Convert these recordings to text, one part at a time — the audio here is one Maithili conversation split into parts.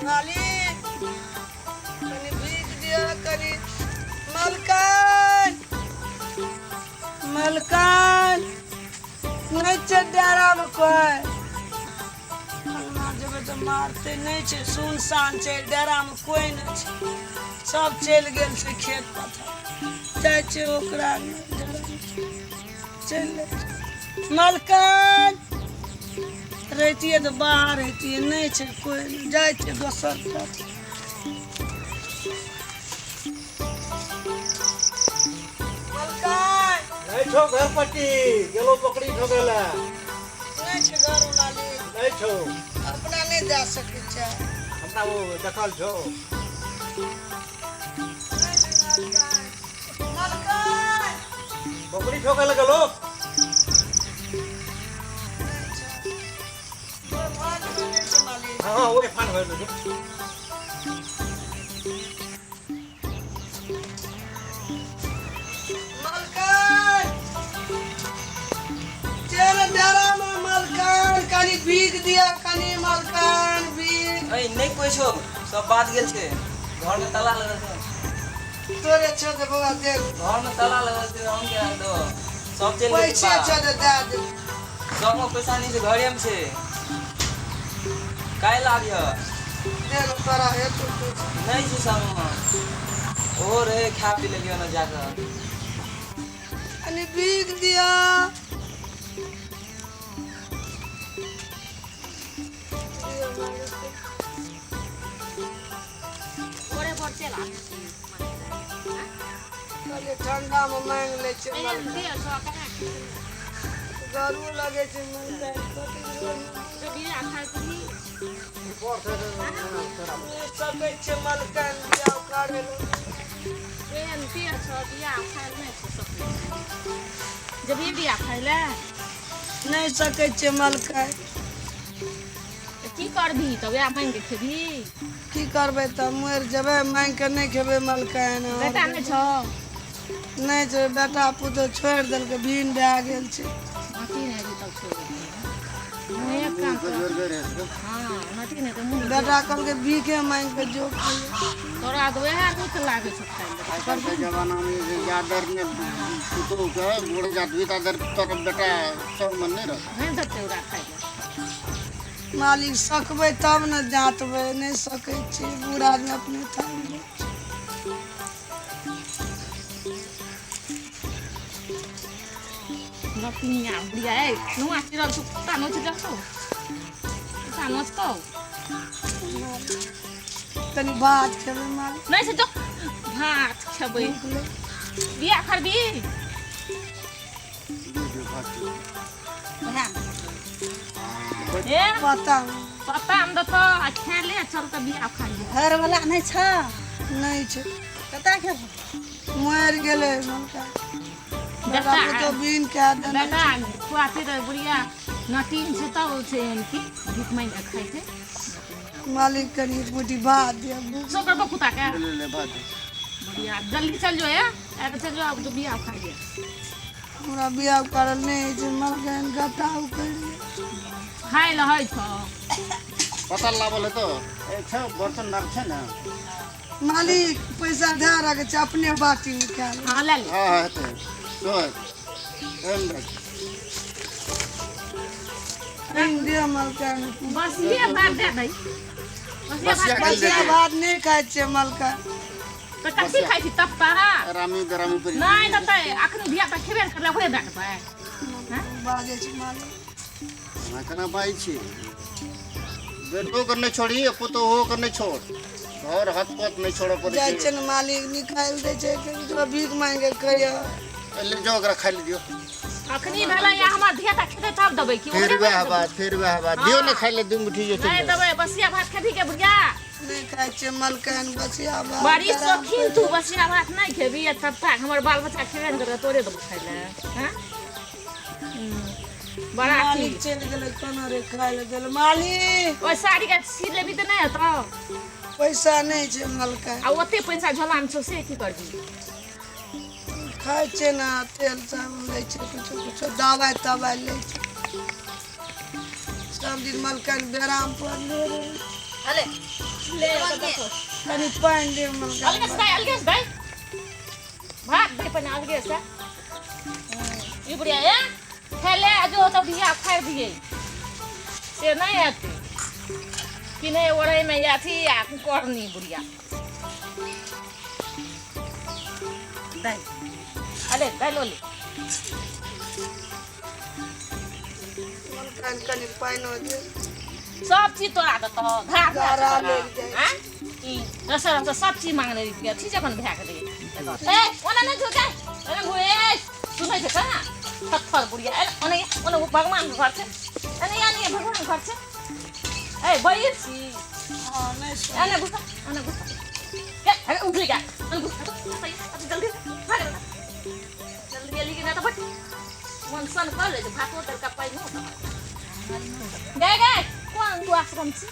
मालिक कनि भीख दिअ कनि। मलकान, मलकान, नहि छै डेरामे कोइ। अंगना जेबै तऽ मारतै। नहि छै, सुनसान छै, डेरामे कोइ नहि छै, सब चलि गेल छै खेत पथार। जाइ छै ओकरा अंगना डेरामे, चलि जाइ छै। मलकान रहितियै तऽ बाहर रहितियै। नहि छै कोइ नहि, जाइ छै दोसर तरफ। मलकान नहि छौ घर पट्टी, गेलो बकरी ठोकै लए। नहि छै घर मालिक? नहि छौ। अपना नहि जा सकै छै। हमरा ओ देखल छौ। नहि छै मलकान, मलकान। बकरी ठोकै लए गेलो। नहि छै ओहि भाँजमे, नहि छै मालिक। हँ, ओहि फान भरि देलकै। मलकान चल डेरामे। मलकान कनि भीख दिअ, कनि मलकान भीख। ऐ नहि कोइ छौ, सब बात गेल छै, घरमे ताला लगल छै। तोरे छौ तऽ बौआ दे। घरमे ताला लगल छै, हम केना देबो? सब चलि गेल पैसे छै। छौ तऽ दए दे। सबमे पैसा नहि छै, घरेमे छै, काल्हि आबिह। दे ने, तोरा हेतौ पैसा। नहि छै संगमे, ओहो रहै, खा पी लेलियै ने जाकऽ। कनि भीख दिअ। दिअ मालिक। भोरे भोर चलि आबै छी। कहलियै ठंडामे मांगि लै छै। एहन मलकान देह छौ केना? गरमो लगै छै मलकान, कतेक रोज बिया खाइ छी। नहि सकै छै मलकान बियाह करै लए। एहन देह छौ, बिया खाइ नहि छौ सकै छी। जेबही बिया खाइ लए? नहि सकै छै मलकान। तऽ की करबही तऽ वएह मांगि कऽ खेबही? की करबै तऽ मरि जेबै, मांगि कऽ नहि खेबै मलकान। बेटा नहि छौ? नहि छै, बेटा पुतोहु छोड़ि देलकै, भिन भए गेल छै। नाती नहि हेतै तब छोड़ि देलकै। मुँहे कान तऽ हँ, नाती नहि तऽ मुँह। बेटा कहलकै भीखे मांगि कऽ जो खाइए। तोरा तऽ वएह नीक लागै छौ खाइ लए। आइ काल्हिके जमानामे जे छै जाधरि ने पुतोहुके गोड़ जातबी ताधरि तोर बेटा संगमे नहि रहतौ। नहि देतै ओकरा खाइ लए। मालिक, सकबै तब ने जाँतबै, नहि सकै छियै, बूढ़ आदमी अपने थाकि जाइ छै। नतिया बुढ़िया, ए नुआ चिरल छौ, कुत्ता नोच देलकौ, कुत्ता नोचतौ। कनि भात खेबै मालिक। नहि से जो, भात खेबै? भूख लागि। बिया खरबी? दे दियौ भात। वएह ए पता नहि। पता हम देतौ आ खा ले, चल तऽ बिया खा ले। घरवला नहि छौ? नहि छै। कतऽ गेल? मरि गेलै मलका। बेटा बेटा पुतोहु बिन कए देने। बेटा खुआती रहे बुढ़िया, नटीन छै तब छै एहन की भीख मांगि कऽ खाइ छै। मालिक, कनि एक मुट्ठी भात दिअ, भूख। सो करबो कुत्ता के। ले ले, भात दे। बुढ़िया जल्दी चल जो, ए आके चल जो, आब जो बिया खा ले। हमरा बियाह करल नहि होइ छै मलकान, गट्टा उकड़ि गेल। खाइ लए होइ छौ। पता लाबल हेतौ, ए छौ बर्तन राख छै ने। मालिक, पैसा धए रखै छै, अपने बाटी निकाल। हाँ, ले ले। हँ हँ, हेतै तो एहन राख। आनि दिअ मलकान। बसिये भात दए दै, बसिया बसिया भात। खाइ बसिया भात नहि खाइ छियै मलकान। तऽ कथी खाइ छी तब रामी बेरामी पर। नहि देतै, अखन धिया पुता खेबे ने करलै, ओकरे दए देबै? बाजै छै मालिक। हमरा केना बाजै छी? बेटोके नहि छोड़ी, पुतोहुओके नहि छोड़, घर हाथ पत नहि छोड़ऽ पड़ै। जाइ छै छै ने मालिक, निकालि दै छै जो भीख मांगि कऽ खैया। ले जाओ, ओकरा खाइ लए दियौ। अखनी भेलै या हमर धिया पुता खेतै तब देबै कि फेर ओकरे? वएह बात, फेर वएह बात। दियौ ने खाइ लए दू मुट्ठी जे। नहि चलि देबै। बसिया भात खेबही के बुढ़िया? नहि खाइ छियै मलकान बसिया भात। बड़ी शौकीन तू, बसिया भात नहि खेबही आ तब तक हमर बाल बच्चा खेबे ने करतै, तोरे देबो खाइ लए? हँ, बड़ा अथी। मालिक चलि गेलै, कोना रे खाइ लए गेल मालिक? ओहि साड़ीके सी लेबही तऽ नहि हेतौ। पैसा नहि छै मलकान। आ ओते पैसा झोलामे छौ से की करबही? खाइ छै ने, तेल साबुन लै छै, कुछो कुछो दबाइ तबाइ लै छै। सब दिन मलकान बेराम पड़ले रहै। अले ले कनी पानि दे मलकान। अलगे से दाइ, अलगे से दाइ, भात दे पहिने अलगे से। ई बुढ़िया ए खेले जो तो बिया फाड़ दिए से नहीं आती कि नहीं ओढ़े में अथी आ करनी बुढ़िया। दाइ अले दाइ लो ले। मलकान कनी पानि दे। सब चीज तोरा देतौ, धार गारा लागि जाइ। आँय ई रसर रसर सब चीज मांगने रही अथी जखन भए गेलै। ए ओना नहि झुकै, ओना घुरे सुनै छै कहाँ थत्थर बुढ़िया। ए ओना ओना भगवान के घर छै, एने एने भगवान के घर छै। ए बैठ छी। हँ नहि सुन। एने घुसा, एने घुसा, ए अरे उठि जा, एने घुसा जल्दी भाग जल्दी गेली कि नहि तऽ बट मन सन कर ले भातो तड़का पाइनो गए गए। कोन तू आश्रम छी?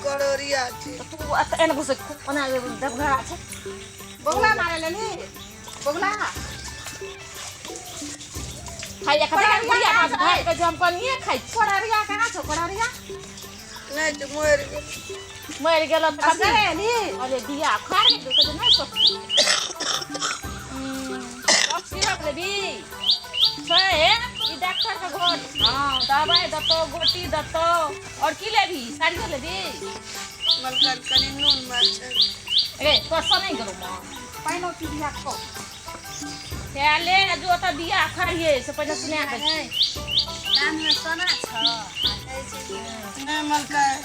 करोरिया छी। तू एने घुस, ओना देवघरा छै। बगुला मारे लेली, बगुला खाइया खा बुढ़िया भात भात के हम कनिए खाइ छी। कोड़रिया कहाँ छौ? कोड़रिया नहि छै, मरि गेल। मरि गेल तऽ असगरे एली? अरे बिया खाड़ गेल तऽ नहि सब सब सिरप लेबी छै। ई डॉक्टर के घर, हाँ दवाई देतौ, गोटी देतौ। और की लेबी? साड़ियो लेबी? मलकान कनी नून मरचाइ। रे तोर से नहि गेलौ माँ। पाइनो पी लिया खो। ले जो तऽ बिया खाड़िए से पहिने सुना दै छी। कानमे सोना छ? नहि मलकान,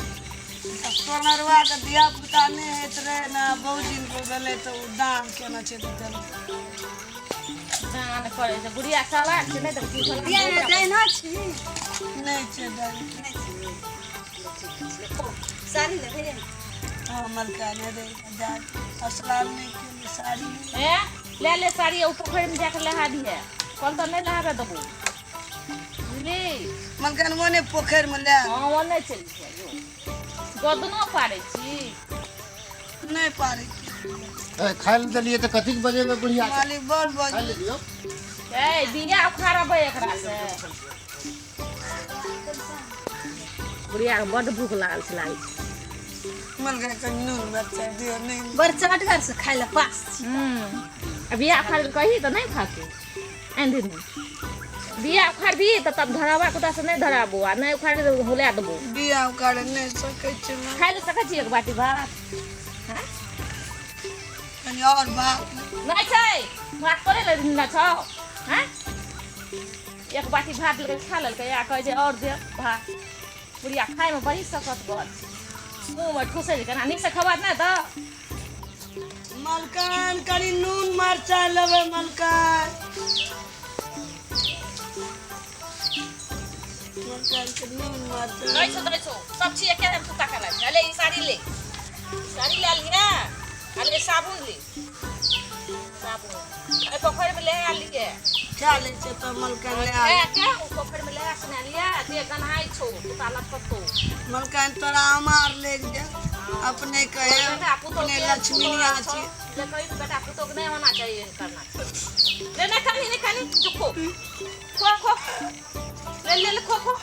सोनरवा के धिया पुता नहि होइत रहै ने, बहुत दिन पर भेलै तऽ ओ दान केने छै तऽ देलकै। दान करै छै बुढ़िया सवार छै, नहि तऽ की भेलै? बियाहमे दैना छी? नहि छै दान। नहि छी। साड़ी लेबै? हँ मलकान रे जा असलाम नहि केली साड़ी। ए ले ले साड़ी, ओ पोखरिमे जाके नहा दिहे, कल तऽ नहि नहाबे देबौ, बुझली? मलकान ओने पोखरिमे ले। हँ ओने चलि जो। गोदनो पारै छी? नहि पारै। खाइ लए देलियै तऽ कथी बजेबै बुढ़िया के? मालिक बड़ खाइ बज लए दियौ। ए बिया उखाड़बै एकरा से। बुढ़िया के बड्ड भूख लागल छै, लागै छै। मलकान कनी नून मरचाइ दियौ। नहि बड़ चटगर से खाइ लए पास छी। आ बिया उखाड़ कही तऽ नहि खाके आनि देबी। बिया उखाड़बी तऽ तब धराबा कुता से नहि धराबो, आ नहि उखाड़ तऽ हुला देबो। बिया उखाड़े नहि सकै छै। खाइ लए सकै छी एक बाटी भात? हाँ कनी और भात। नहि छै भात, तोरे लए ना छौ? हाँ एक बाटी भात लेके खा लेलकै आ कहै छै और दे भात। बुढ़िया खाइमे बड़ी सकत गल छै, मुँहमे ठुसै छै केना। नीकसँ खबर नहि तऽ। मलकान कनी नून मरचाइ लेबै मलकान। मलकान के नून मरचाइ दै छौ, दै छौ सब चीज एके रंग। तू ताकऽ लागै। अले ई साड़ी ले, साड़ी लए लिहे। अले साबुन ले, साबुन एहि पोखरिमे ले आलिए। खा लै छै तऽ मलकान ले आ। खा के ओ पोखरिमे ले सुना लिहे, दे गन्हाइ छौ कुत्ता लटकतौ। मलकान तोरा अमार लागि जाय अपने कहे बेटा पुतोह अपने के लक्ष्मीनिया छी। ले कही बेटा पुतोह के नहीं होना चाहिए, एहन करना चाहिए। ले नहीं खानी, नहीं खानी, जो खो खो खो, ले ले ले खो खो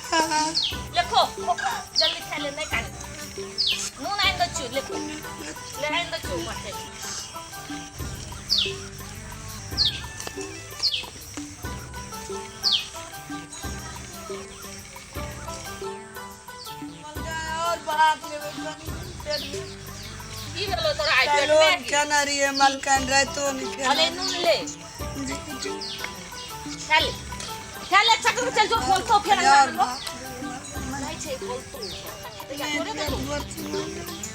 ले खो खो खो जल्दी खा ले। नहीं खानी, नून आनि दै छियौ, ले खो, ले आनि दै छियौ मरचाइ। मलकान और भात लेबै कनी पेट में। की भेलो तोरा आइ पेट काल्हिओ में? खेने रहियै मलकान, रातिो नहि अले खेने। नून ले। जी जी। खा ले, खा ले, चक्कर चल जो बोलतो फेर कनी और अंगना में भात लेबै। नहीं छै बोलतो नहि थोड़े पेट देतो भर छै।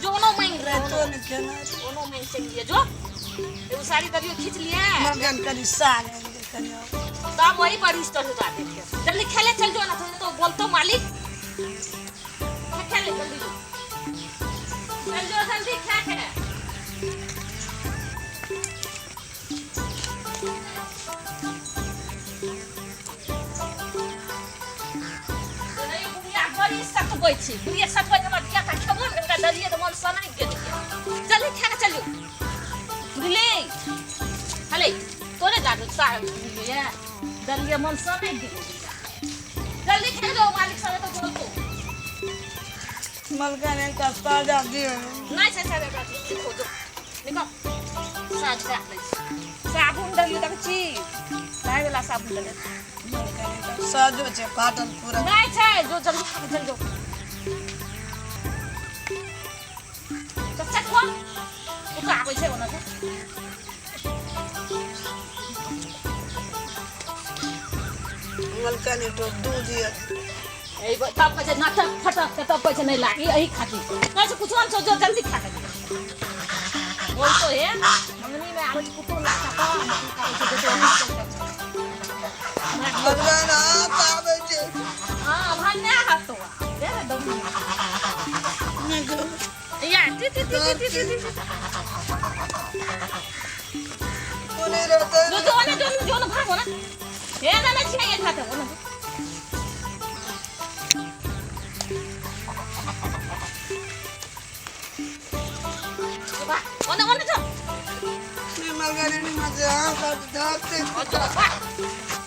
जो ओनो मांग रातिो नहि खेने रहियै। ओनो मांग चलि लिए जो एगो साड़ी दबियो खींच लिए। मलकान कनी साग आनि दे कनी और। तब वही पर स्टोर हो जाते थे। जल्दी खेले चल जो ना तो बोलतो मालिक। खेले जल्दी जो, चल जो जल्दी खा के। नहीं बुढ़िया बड़ी सतबै छी, बुढ़िया सतबै हमर धिया पुता खेबो ने ओकरा दलियै तऽ मन सनकि गेलै। जल्दी खा के चलियौ, बुझली? हले तोरे दादू साहब बुझलियै दलियै मन सनकि गेलै। जल्दी खा जाओ, मालिक सब तो बोलतो। मलका ने एकटा ताजा दियौ। नहि छै सादा गाछ, खो जो, निकल। साँझ कऽ दै छी। साबुन देलियै, देखै छी, नहाय वला साबुन देलियै। मलका ने एकटा साजो छै फाटल पूरा। नहि छै, जो जल्दी खा के चलि जो। चचा खो, कुत्ता आबै छै ओना से। मलका ने एकटा दूध दियौ। एहि तब कहै छै नाटक फटक के, तब कहै छै नहि लागी एहि खातिर। नहि छै कुछो, हम जो जल्दी खा के बोलतो हे। मंगनी में आबै छै कुकुर लाका पर आबै छै, जो मलका ने हाथ आबै छै। हाँ भाई, नहि हाथ तो दे रे दम। नहि करू। या T T T T T T. कोने रहतै? जो जो ने जो जो ने भागो ना। हे ना ना छिया, ये खाते हो ना। ओने ओने जो। नहि मलका ने, मजे हाथ धरतै। जो भाग।